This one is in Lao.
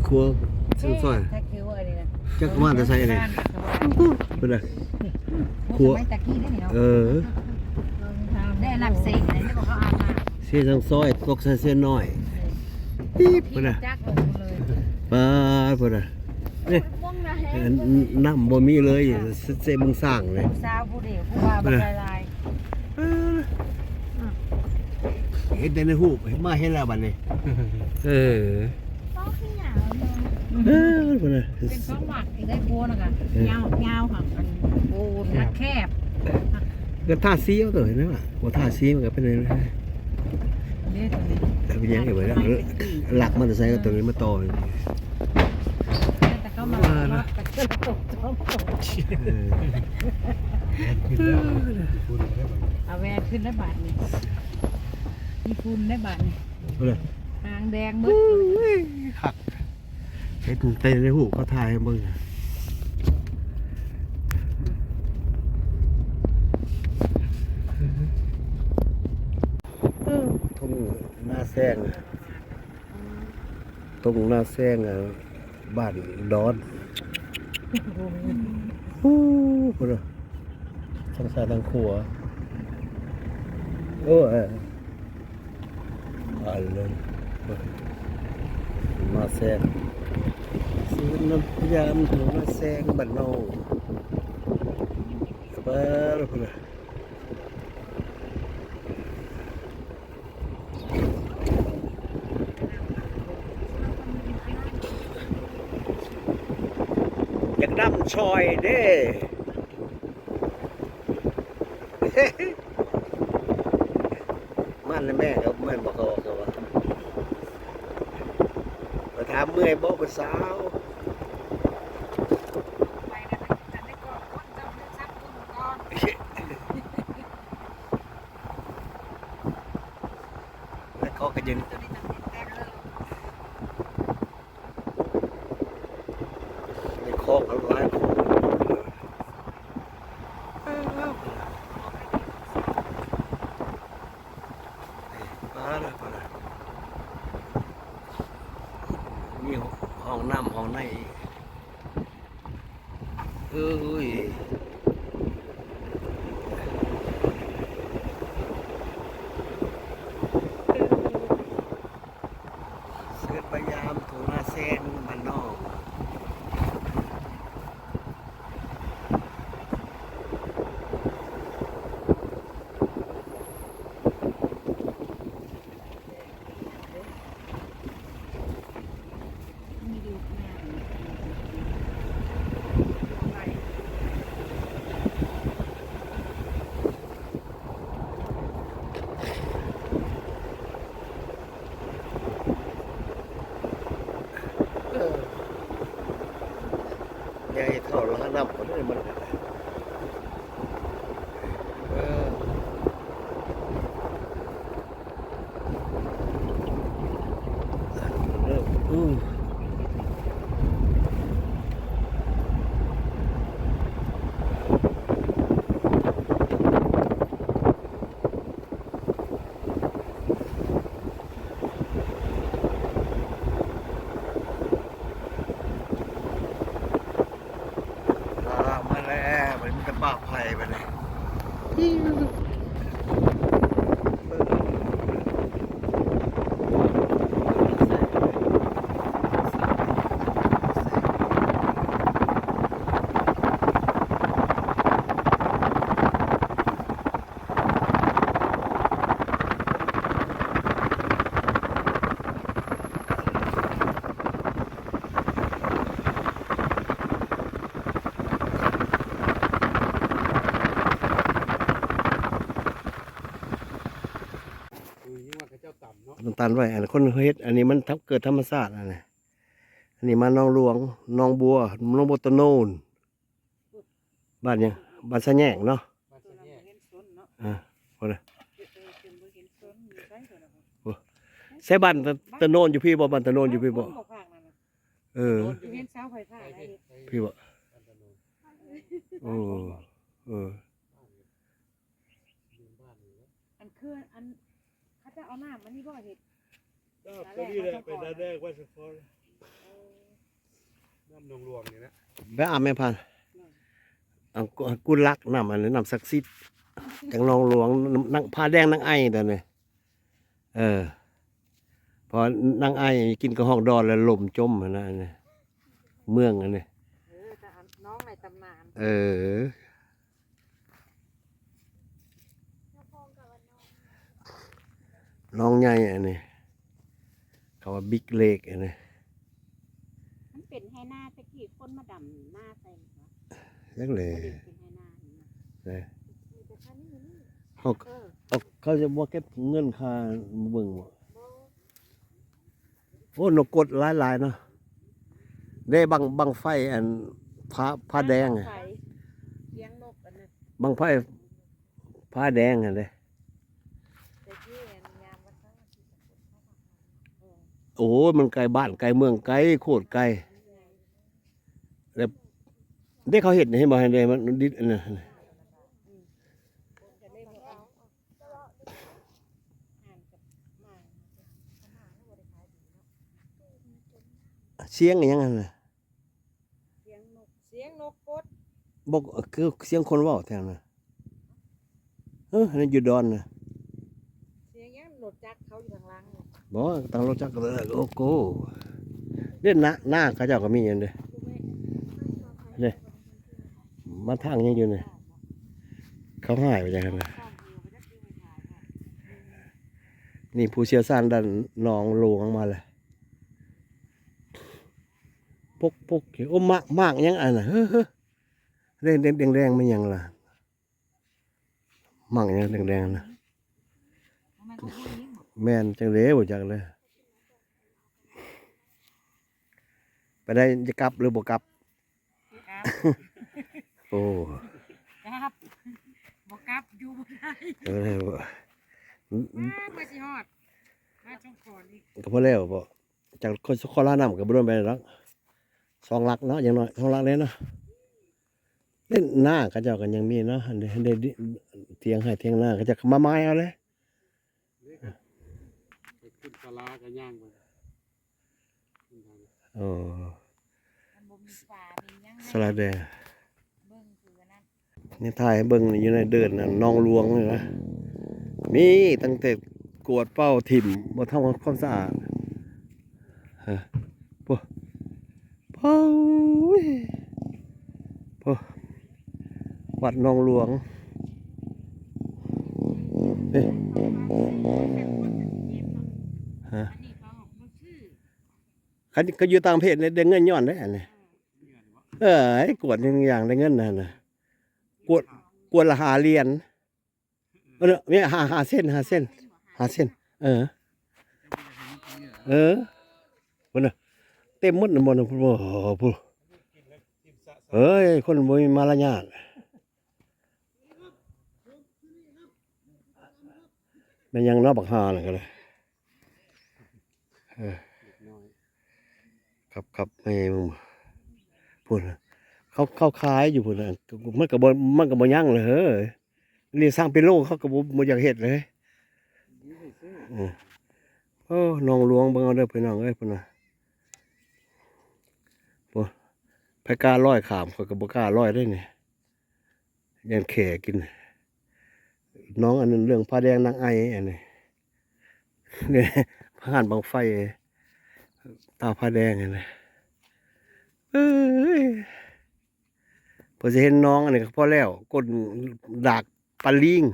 ຄົວເຊຍງຊອຍ ແທ້ຄືວ່າອັນນີ້ນະ ຈັກມາແຕ່ໃສນີ້ ເພິ່ນນະ ຄົວສະໄໝຕະກີ້ເດ້ນີ້ເນາະ ເອີ ແນະນ້ຳເຊງນີ້ບໍ່ເຂົາອາບນ້ຳ ເຊຍງຊອຍຕົກໃສ່ເຊຍງນ້ອຍ ເອີ ປີບ ເພິ່ນນະ ຈັກເລີຍ ປາດ ເພິ່ນນະ ນີ້ ນ້ຳບໍ່ມີເລີຍ ເຊຍງເມືອງຊ້າງນີ້ ສາວຜູ້ດຽວ ຜູ້ວ່າບັກຫຼາຍໆ ເອີ ເຫັນແຕ່ໃນຮູບ ມາເຫັນແລ້ວບັດນີ້ ເອີ ເອີ ພຸ້ນນະ ເປັນສອງໝາກທີ່ໄດ້ໂພນະກະ ເອີ ຍາວ ຍາວ ອັນໂພນມັນແຄບ ກໍທາສີເອົາໂຕນັ້ນລະ ບໍ່ທາສີມັນກໍເປັນແນວນັ້ນ ເດ້ໂຕນີ້ ເປັນຫຍັງອີກວະ ລັກມາແຕ່ໃສກໍໂຕນີ້ມາຕໍ່ ແຕ່ເຂົາມາລັກເນາະ ເອີ ເອົາແວ່ນຂຶ້ນແລ້ວບາດນີ້ ມີຝຸ່ນແລ້ວບາດນີ້ ຫາງແດງເບິດ ໂອ້ຍ ຄັກ ເຫັນແຕ່ໃນຮູບເຂົາຖ່າຍໃຫ້ເບິ່ງ ເອີ ທົ່ງນາແຊງ ທົ່ງນາແຊງ ບ້ານດອນ ໂອ້ ພຸ້ນນະ ທັງຊ້າຍທັງຂວາ ໂອ້ ເອີ ອັນນັ້ນ ນາແຊງ ສວນນ້ຳພະຍາມ ນາແຊງ ບ້ານນອງ ປາດ ພຸ້ນນະ. ຢາກນຳຊ່ອຍເດ້ ມານະແມ່ ເຂົາແມ່ນບໍ່ ເຂົາ ເຂົາວ່າ ໄປຖາມເມື່ອຍບໍ່ຜູ້ສາວ. ແລ້ວເຂົາກໍຢືນ ໃນຄອງກໍຫຼາຍຄົນ ປາດເດີ ປາດເດີ ມີຫ້ອງນ້ຳຫ້ອງໃນອີກ. ເອີຍ ເຊີນມາຢາມທົ່ງນາແຊງບ້ານນອງ. ເອີ ໃຫຍ່ເທົ່າລະນຳບໍ່ໄດ້ມັນ ເອີ ເລີ່ມ ອື ອ່າ ມາແລ້ວ ບັດນີ້ມີແຕ່ປ່າໄຜ່ບັດນີ້. ເອີ ຍັງວ່າເຂົາເຈົ້າຕຳເນາະ ນ້ຳຕານໄວ້ ອັນຄົນເຮັດ ອັນນີ້ມັນທຳ ເກີດທຳມະຊາດ ອັນນີ້ ອັນນີ້ມາໜອງຫຼວງ ໜອງບົວ ໜອງບົວຕະໂນນ ບ້ານຫຍັງ ບ້ານສະແຫຍງເນາະ ບ້ານສະແຫຍງ ເອີ ພຸ້ນນະ ໂອ້ ໃສບ້ານຕະ ຕະໂນນຢູ່ພີ້ບໍ່ ບ້ານຕະໂນນຢູ່ພີ້ບໍ່ ເອີ ເຫັນເສົາໄຟຟ້າ ພີ້ບໍ່ ໂອ້ ເອີ ອັນເຂື່ອນ ອັນເຂົາເຈົ້າເອົານ້ຳອັນນີ້ບໍ່ເຮັດ ກໍຕົວນີ້ແຫຼະ ໄປນາແດງໄວ້ສະກ່ອນ ເອີ ໜອງຫຼວງນີ້ນະ ໄປອາບແມ່ພານ ອັນກຸ ກຸລັກ ນ້ຳອັນນັ້ນ ນ້ຳສັກສິດ ຈາກໜອງຫຼວງ ນາງ ຜາແດງນາງໄອຕອນນີ້ ເອີ ເພາະນາງໄອກິນກະຮອກດອນແລ້ວລົ້ມຈົມຫັ້ນນະ ອັນນີ້ ເມືອງອັນນີ້ ເອີ ແຕ່ອັນ ໜອງໃນຕຳນານ ເອີ. ໜອງໃຫຍ່ອັນນີ້ ເຂົາວ່າ Big Lake ອັນນີ້ ມັນເປັນໄຮ່ນາ ແຕ່ກີ້ຄົນມາດຳນາໃສ່ ຈັກແຫຼະ ບໍ່ໄດ້ເປັນໄຮ່ນານີ້ນະ ເອີ ເຂົາ ເອີ ເຂົາຈະບໍ່ເກັບເງິນຄ່າເບິ່ງບໍ່? ໂອ້ ນົກກົດຫຼາຍໆເນາະ ເດ້ ບັ້ງ ບັ້ງໄຟອັນ ຜາ ຜາແດງ ບັ້ງໄຟ ສຽງນົກອັນນັ້ນ ບັ້ງໄຟຜາແດງຫັ້ນເດ້ ແຕ່ກີ້ອັນຍາມວັນເສົາ ໂອ້ຍ ມັນໄກບ້ານໄກເມືອງ ໄກໂຄດໄກ ແລ້ວເດ້ ເຂົາເຮັດ ເຫັນບໍ່ ເຫັນເດ້ ມັນດິດອັນນັ້ນ ສຽງອີ່ຫຍັງຫັ້ນນະ? ສຽງນົກ ສຽງນົກກົດ ບໍ່ ຄືສຽງຄົນເວົ້າແຖວນັ້ນ ເອີ ອັນນັ້ນຢູ່ດອນນະ ສຽງຫຍັງ ລົດຈັກເຂົາຢູ່ທາງຫຼັງ ບໍ່ ຕັ້ງລົດຈັກ ໂອ້ໂກ ເດ້ ນາ ນາເຂົາເຈົ້າກໍມີອັນເດ້ ເດ້ ມາທາງຍັງຢູ່ນີ້ ເຂົາຫາຍໄປຈັ່ງຊັ້ນນະ ນີ້ຜູ້ຊ່ຽວຊານດ້ານໜອງຫຼວງມາແລ້ວ ປົກ ປົກ ໂອ້ ໝາກ ໝາກຫຍັງອັນນະ ເຮີ ເຮີ ແດງ ແດງ ແດງ ແດງ ແມ່ນຫຍັງລະ? ໝາກຫຍັງແດງໆນະ? ບໍ່ແມ່ນຂອງຜູ້ຍິງບໍ? ແມ່ນ ຈັ່ງໃດບໍ່ຈັກເລີຍ. ໄປໄດ້ ຈະກັບຫຼືບໍ່ກັບ? ກັບ. ໂອ້ ກັບ ບໍ່ກັບຢູ່ບໍ່ໄດ້. ເອີ ເອີ ກວ່າຊິຮອດ ມາຊ່ອງກອນອີກ ກໍພໍແລ້ວບໍ? ຈາກ ຂໍລານ້ຳກໍບໍ່ໂດນປານໃດດອກ ສອງຫຼັກເນາະ ຢ່າງໜ້ອຍສອງຫຼັກແດ່ເນາະ. ເດ້ ນາເຂົາເຈົ້າກໍຍັງມີເນາະ ອັນນີ້ ອັນນີ້ ຖຽງໄຮ່ຖຽງນາ ເຂົາເຈົ້າກໍມາໝາຍເອົາເລີຍ. ໄປຂຶ້ນສາລາກໍຍ່າງໄປ. ອໍ ມັນບໍ່ມີຝາມີຫຍັງ ສາລາແດງ ເບິ່ງຄືອັນນັ້ນ. ນີ້ຖ່າຍໃຫ້ເບິ່ງ ຢູ່ໃນເດີ່ນໜອງຫຼວງນີ້ນະ ມີຕັ້ງແຕ່ກວດເປົ່າຖິ້ມ ບໍ່ທຳຄວາມສະອາດ. ຮະ ໂອ້ ໂອ້ຍ ໂອ້ ວັດໜອງຫຼວງ ເດ້. ຮະ ຄັນ ຄັນຢູ່ຕ່າງປະເທດນີ້ໄດ້ເງິນຍ້ອນເດ້ ອັນນີ້. ເອີ ກວດໜຶ່ງຢ່າງໄດ້ເງິນຫັ້ນນະ ກວດ ກວດລະຫ້າຫຼຽນ. ເອີ ນີ້ ຫ້າ ຫ້າເຊັນ ຫ້າເຊັນ ຫ້າເຊັນ. ເອີ ເອີ ພຸ້ນນະ ເຕັມໝົດນະ ໝົດນະ ພຸ້ນ. ໂອ້ ເຮີ້ຍ ຄົນບໍ່ມີມາລະຍາດ. ແມ່ນຫຍັງເນາະ ບັກຫ່ານັ້ນກໍໄດ້. ເອີ ຄັບ ຄັບ ແມ່ມຶງ ພຸ້ນ ເຂົາ ເຂົາຂາຍຢູ່ພຸ້ນນະ ມັນກໍບໍ່ ມັນກໍບໍ່ຍັງເລີຍເຮີ້ຍ. ນີ້ສ້າງເປັນໂລງ ເຂົາກໍບໍ່ ບໍ່ຢາກເຮັດເລີຍ. ເອີ ໂອ້ ໜອງຫຼວງ ເບິ່ງເອົາເດີພີ່ນ້ອງເອີຍ ພຸ້ນນະ. ໂອ້ ໃຜກ້າລອຍຂ້າມ ຂ້ອຍກໍບໍ່ກ້າລອຍເດ້ນີ້. ຢ້ານແຂ້ກິນ. ໜອງອັນນັ້ນ ເລື່ອງຜາແດງນາງໄອ ອັນນີ້ ນີ້ ຮ້ານບັ້ງໄຟ ຕາຜາແດງຫັ້ນນະ. ເອີຍ ພໍຊິເຫັນໜອງອັນນີ້ກໍພໍແລ້ວ ກົ້ນດາກປາລີງ.